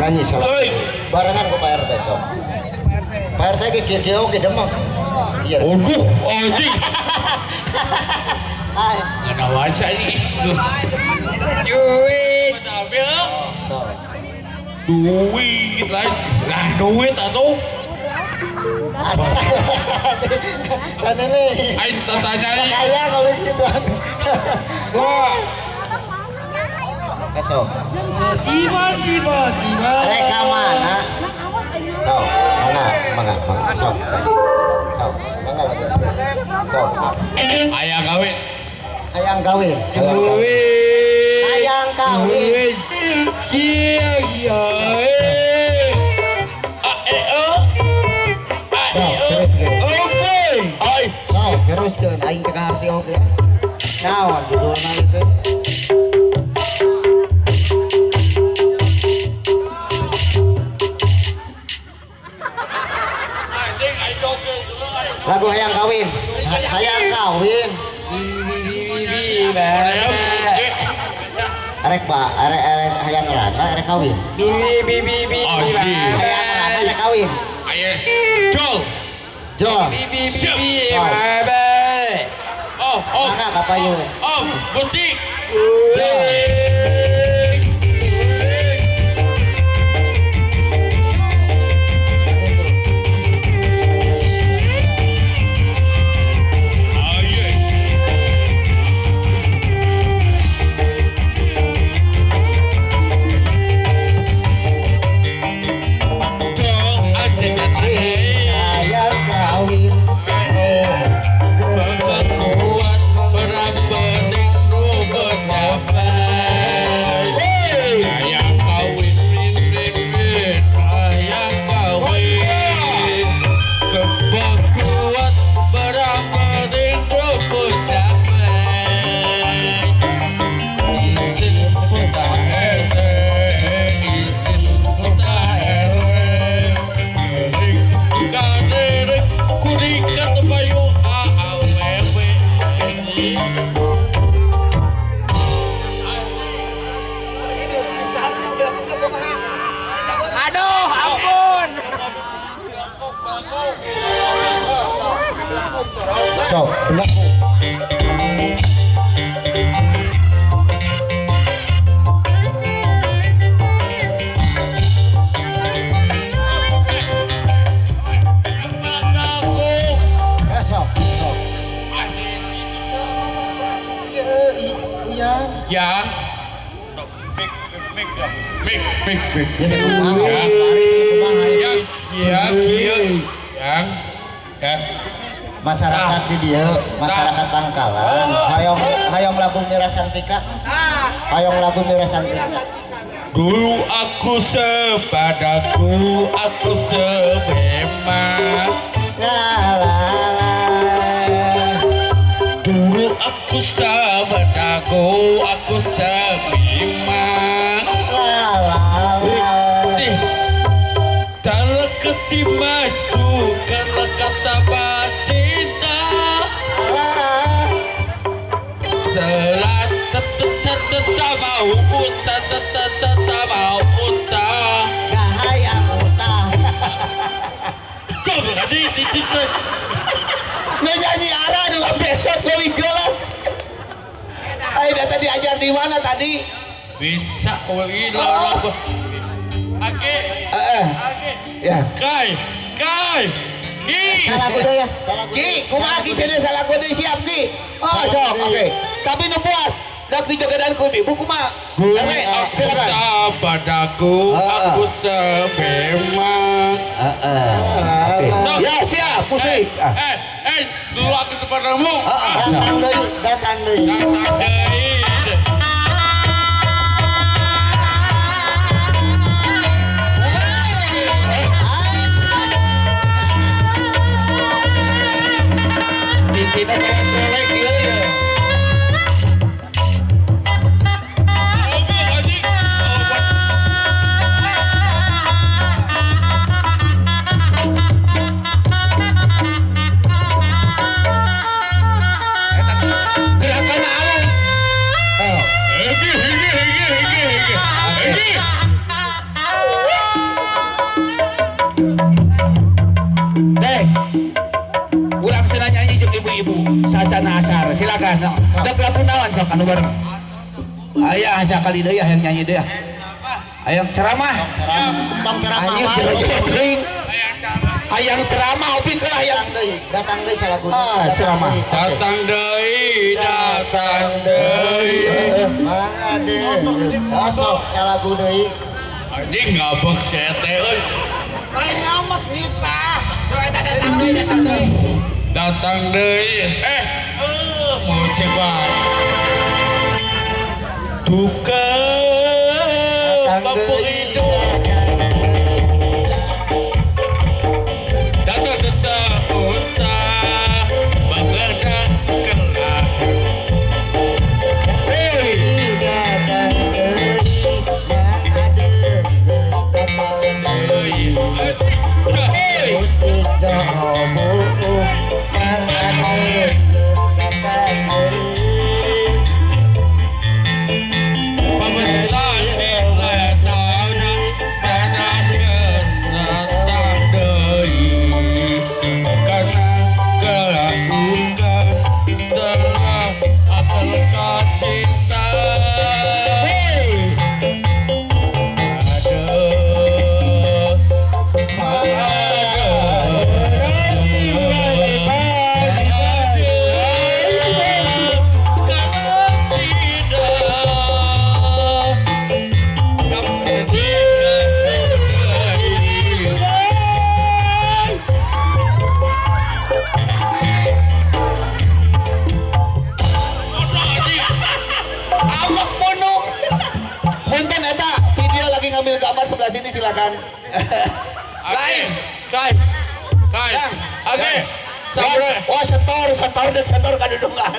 Nyanyi salah. Barengan ku Pak RT sok. Pak RT ge kieu-kieu oge demeng. Iya. Aduh, anjing. Ay, Ada wajah ini. Duit. sok. Duit lain. Lah duit atuh. Dan ini Aing tatanya. kaya kalau gitu. Wah. Esok. Tiba tiba. Reka mana? Sok, mangga, mangga, mangga. Sok, sok. Sok, mangga lagi. Sok. Ayang kawin. Hayang kawin. Hayang kawin. Duit. Hayang kawin. Duit. Kia kia. Eh. A e o. A e Sok, o. teruskeun. Oke. Ai. Sok, teruskeun aing teu kaharti oge. Naon judulna itu? Anjing aing joget dulu aing. Lagu Hayang Kawin. Hayang Kawin. Arek Pak, arek arek hayang rana, arek kawin. Bibi bibi bibi. Anjing. Hayang rana, arek kawin. Ayo. Jol. Jol. Bibi Siap. bibi bibi. Oh, oh. Mangga kapayun. Oh, musik. Duit. Ayo. Jol anjing Hayang kawin. Kuat perang penting mencapai. Hayang kawin, win, win, win. Hayang kawin. Kebon kuat perang penting mencapai. Izin putar RT, izin putar RW. Kering, kaderek, kurikat bayu AAWW. Aduh, ampun. Sok, belaku. Sok, sok. Iya, iya. Ya. Mik, mik, mik, mik, mik. Jadi kumaha? Kumaha? Yang, yang, yang, ya. Masyarakat di dieu, masyarakat Bangkalan, hayang hayang lagu Mira Santika. Hayang lagu Mira Santika. Dulu aku sepadaku, aku sebema. La la la. Dulu aku sepadaku, aku sebima. La la la. Dalam ketimasukan kata cinta. Selat tetap mau utah, tetap mau utah. Hayang utah. Kau berarti di Nu nyanyi arah nu besok leuwih geuleuh. Ayo data diajar di mana tadi? Bisa wali lorong. Oke. Heeh. Ya. Kai, kai, ki. Salah kudu ya. Salah kudu. Ki, kumaha ki cenah salah kudu siap ki. Oh, sok, oke. Tapi nu puas, dak dijogedan ku ibu kumaha? RW, Aku silakan. sepadaku, aku sebema. Heeh. Sok. Ya, siap, musik. Ah. Eh, dulu aku sepadamu. Datang deui, datang deui. Datang deui. Di sini kelek ieu ya. Mobil anjing. Oh, Gerakan halus. Silakan. Dek lagu naon sok anu bareng. Aya sakali deui yang nyanyi deui. Hayang ceramah. Tong ceramah. Anjir hayang ceramah opik lah hayang datang deui salagu. Ah, ceramah. Datang deui, datang deui. Mangga deui. Sok salagu deui. Anjing ngabek sete euy. Lain ngamek kita. Datang deui, datang deui. Datang deui. Musik bang. Duka bambu hidup. Datang tetap usah bangga kelak. Hey, datang deui. Musik dohomu Ngambil gambar sebelah sini silakan. Lain. Kai. Kai. Oke. Sabar. Wah, setor dek setor kadudungan.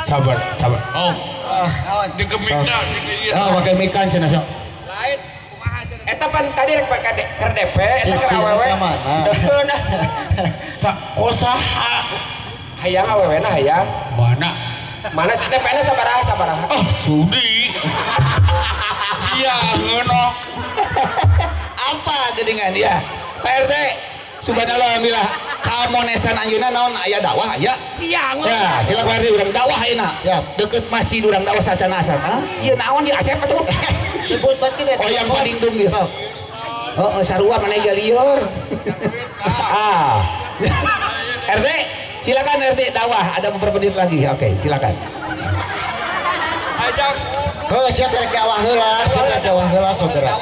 Sabar, sabar. Oh. Dikemikna. Ah, pakai mikan cenah sok. Lain kumaha cenah. Eta pan tadi rek pake keur DP eta keur awewe. Deukeun. Kosaha. Hayang awewena hayang. Mana? Mana sih DP-nya sabaraha sabaraha? Oh, sudi. Sia ngono. Apa geuningan ya? Pak RT, subhanallah alhamdulillah. Kamonesan anjeunna naon aya dakwah aya? Siang. Ya, silakan Pak RT urang dakwah ayeuna. Siap. Deket masjid urang dakwah sacana asar. Hah? Ieu naon di Asep atuh? Nyebut bat kieu. Oh, yang paling dung ieu. Heeh, sarua mana lieur. Ah. RT, silakan RT dakwah, ada beberapa menit lagi. Oke, silakan. Heuh, sia rek dakwah heula, sia rek dakwah heula sok geura.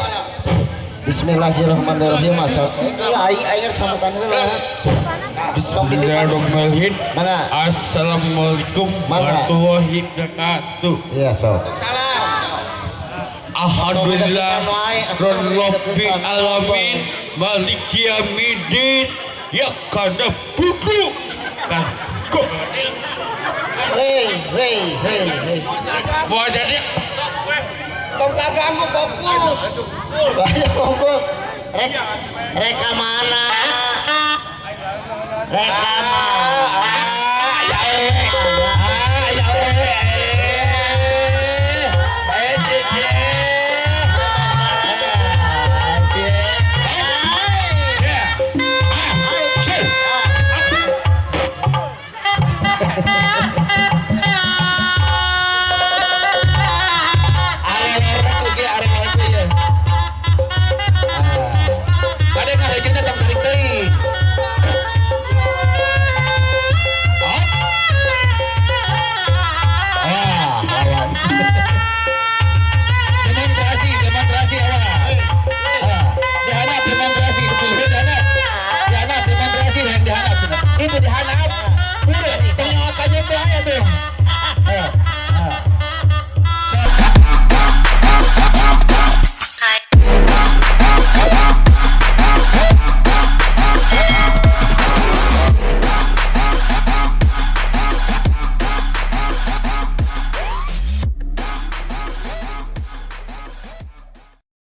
Bismillahirrahmanirrahim. Asal aing aing rek sambutan heula. Bismillahirrahmanirrahim. Mangga. Assalamualaikum warahmatullahi wabarakatuh. Iya, sok. Salam. Alhamdulillah rabbil alamin maliki yaumiddin ya kana buku. Kok. Hei, hei, hei, hei. Mau jadi tong kaganggu fokus. Banyak fokus. Rek reka mana? Reka mana?